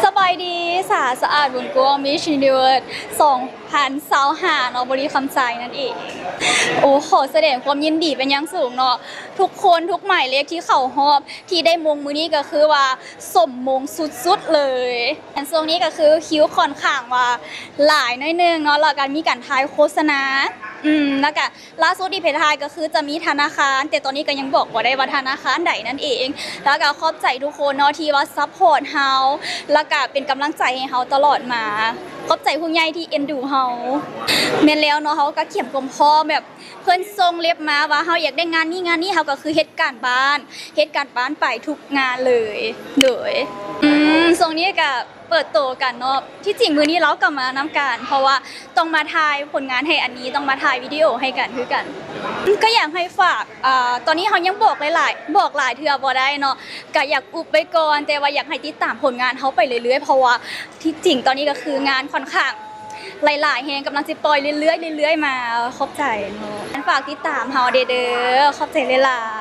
ສະບາຍດີ ສາ ສະອາດ ບຸນກວ້າງ Miss Universe ສອງພັນຊາວຫ້າເນາະ ບໍລິຄຳໄຊນັ້ນເອງ. ໂອ້ ຂໍສະແດງຄວາມຍິນດີເປັນຢ່າງສູງເນາະ ທຸກຄົນ ທຸກໝາຍເລກທີ່ເຂົ້າຮອບ ທີ່ໄດ້ມົງມື້ນີ້ກໍຄືວ່າສົມມົງສຸດໆເລີຍ. ອັນຊ່ວງນີ້ກໍຄືຄິວຂ້ອນຂ້າງວ່າຫຼາຍໜ້ອຍໜຶ່ງເນາະ ແລ້ວກໍມີການຖ່າຍໂຄສະນາ ອືມ ແລ້ວກໍ ລ່າສຸດທີ່ໄປຖ່າຍກໍຄືຈະມີທະນາຄານ ແຕ່ຕອນນີ້ກໍຍັງບອກບໍ່ໄດ້ວ່າທະນາຄານໃດນັ້ນເອງ. ແລ້ວກໍຂອບໃຈທຸກຄົນເນາະທີ່ວ່າຊັບພອດເຮົາ ແລ້ວກໍເປັນກຳລັງໃຈໃຫ້ເຮົາຕະຫຼອດມາ. ຂອບໃຈຜູ້ໃຫຍ່ທີ່ເອັນດູເຮົາ. ແມ່ນແລ້ວເນາະ ເຮົາກໍກຽມຄວາມພ້ອມ ແບບເພິ່ນສົ່ງເລັບມາວ່າເຮົາຢາກໄດ້ງານນີ້ງານນີ້ ເຮົາກໍຄືເຮັດການບ້ານ ເຮັດການບ້ານໄປທຸກງານເລີຍ. ໂດຍ ອືມ ຊ່ວງນີ້ກໍ ເປີດໂຕກັນເນາະ ທີ່ຈິງມື້ນີ້ເຮົາກໍມານຳກັນ ເພາະວ່າຕ້ອງມາຖ່າຍຜົນງານໃຫ້ອັນນີ້ ຕ້ອງມາຖ່າຍວິດີໂອໃຫ້ກັນຄືກັນ. ກໍຢາກໃຫ້ຝາກ ອ່າ ຕອນນີ້ເຮົາຍັງບອກຫຼາຍໆ ບອກຫຼາຍເທື່ອບໍ່ໄດ້ເນາະ ກໍຢາກອຸບໄວ້ກ່ອນ ແຕ່ວ່າຢາກໃຫ້ຕິດຕາມຜົນງານເຮົາໄປເລື້ອຍໆ ເພາະວ່າທີ່ຈິງຕອນນີ້ກໍຄືງານຂ້ອນຂ້າງຫຼາຍໆແຮງ ກຳລັງຊິປ່ອຍເລື້ອຍໆ ເລື້ອຍໆມາ. ຂອບໃຈເນາະ ຝາກຕິດຕາມເຮົາແດ່ເດີ ຂອບໃຈຫຼາຍໆ.